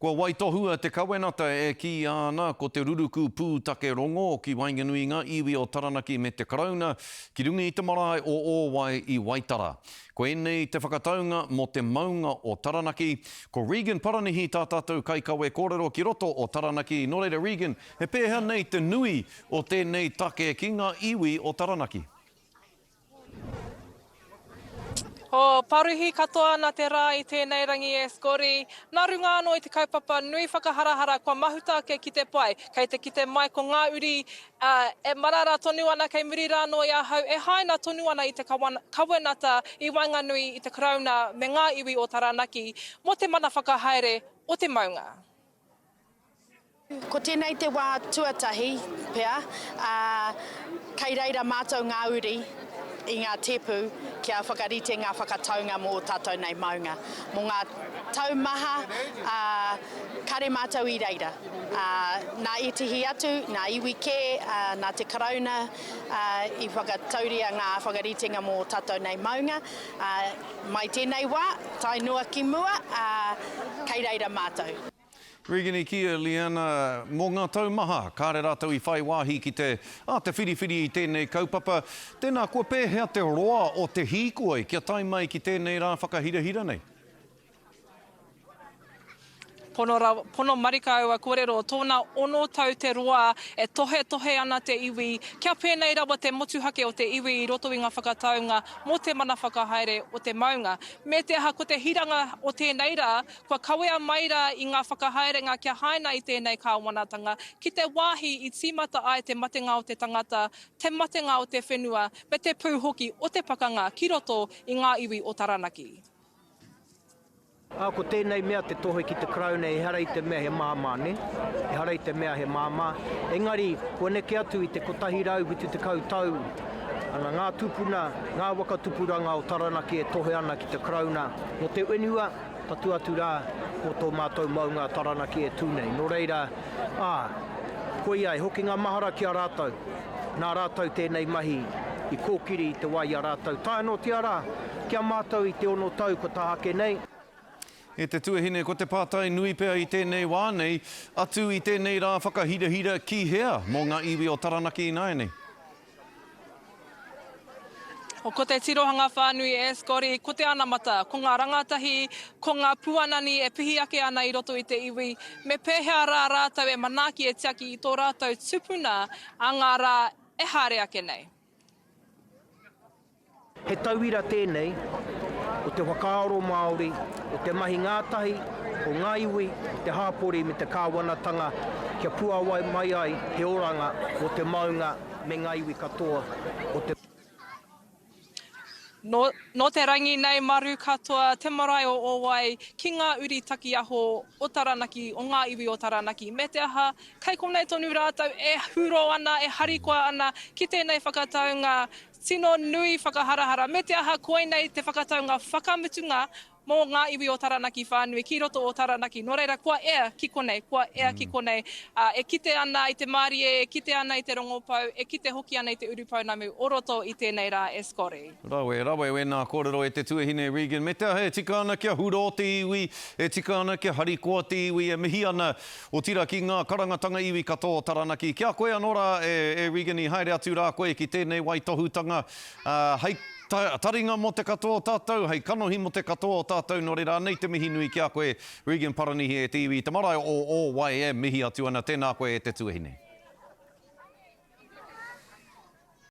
Kua waitohua te kawenata e kīia ana ko te ruruku pūtake rongo ki waenganui i ngā iwi o Taranaki me te Karauna ki runga i te marae o Ōwai i Waitara. Koinei te whakataunga mō te maunga o Taranaki. Ko Regan Paranihi tā tātou kaikawe kōrero ki roto o Taranaki. Nō reira Regan, he pēhea nei te nui o tēnei take ki ngā iwi o Taranaki? Oh, paruhi katoa ana te rā i tēnei rangi e Scotty. Nā runga anō i te kaupapa nui whakaharahara kua mahuta ake ki te pae. Kei te kite mai ko ngā uri e marara tonu ana kei muri rā anō i ahau e haina tonu ana i te kawenata i waenganui i te Karauna me ngā iwi o Taranaki mō te mana whakahaere o te maunga. Ko tēnei te wā tuatahi pea, ā, kei reira mātou ngā uri i ngā tēpu kia whakarite ngā whakataunga mō ō tātou nei maunga. Mō ngā tau maha, ā, kare mātou i reira. Ā, nā ētehi atu, nā iwi kē, ā, nā te Karauna, ā, i whakatauria ngā whakaritenga mō ō tātou nei maunga, ā, mai tēnei wā, tae noa ki mua, ā, kei reira mātou. Regan i kī a Leanna, mō ngā tau maha, kāre rātou i whai wāhi ki te, ā, te whiriwhiri i tēnei kaupapa. Tēnā, kua pēhea te roa o te hīkoi kia tae mai ki tēnei rā whakahirahira nei? Pono rawa, pono marika aua korero, tōna ono tau te roa e tohetohe ana te iwi kia pēnei rawa te motuhake o te iwi i roto i ngā whakataunga mō te mana whakahaere o te maunga. Me te aha, ko te hiranga o tēnei rā, Kua kawea mai rā i ngā whakahaerenga kia haina i tēnei kāwanatanga ki te wāhi i tīmata ai te matenga o te tangata, te matenga o te whenua, me te pū hoki o te pakanga ki roto i ngā iwi o Taranaki. Ā, ko tēnei mea te tohe ki te Karauna ehara i te mea he māmā, nē? Ehara i te mea he māmā. Engari, kua neke atu i te 170 tau, ana, ngā tūpuna, ngā waka tupuranga o Taranaki e tohe ana ki te Karauna mō te whenua, Tatū atu rā ko tō mātou maunga a Taranaki e tū nei. Nō reira, ā, koia e hoki ngā mahara ki a rātou. Nā rātou tēnei mahi i kōkiri i te wā i a rātou. Taea noatia rā, ki a mātou i te ono tau kua taha ake nei. E te tuahine, ko te pātai nui pea i tēnei wā nei, atu i tēnei rā whakahirahira ki hea mō ngā iwi o Taranaki ināianei? Ko te tirohanga whānui e Scotty, ko te anamata, ko ngā rangatahi, ko ngā puanani e pihi ake ana i roto i te iwi, me pēhea rā rātou e manaaki e tiaki i tō rātou tupuna a ngā rā e haere ake nei. He tauira tēnei o te whakaaro Māori, o te mahi ngātahi o ngā iwi, te hāpori me te kāwanatanga kia puāwai mai ai he oranga mō te maunga me ngā iwi katoa o te. Nō, nō te rangi nei maru katoa te marae o Ōwai ki ngā uri takiaho o Taranaki, o ngā iwi o Taranaki. Me te aha, kei konei tonu rātou e huro ana, e harikoa ana ki tēnei whakataunga tino nui whakaharahara. Me te aha, koinei te whakataunga whakamutunga mō ngā iwi o Taranaki whānui ki roto o Taranaki. Nō reira, kua ea ki konei, kua ea ki konei, ā, e kite ana i te mārie, e kite ana i te rongopau, e kite hoki ana i te urupounamu o roto i tēnei rā e Scotty. Rawe, rawe wēnā kōrero e te tuahine Regan, me te aha e tika ana kia hurō te iwi, e tika ana kia harikoa te iwi, e mihi ana, otirā ki ngā karangatanga iwi katoa o Taranaki. Ki a koe anō rā e, e Regan i haere atu rā koe ki tēnei waitohutanga, ā, hei taringa mō te katoa o tātou, hei kanohi mō te katoa o tātou, nō reira anei te mihi nui ki a koe, Regan Paranihi e te iwi i te marae o Ōwai e mihi atu ana, tēnā koe e te tuahine.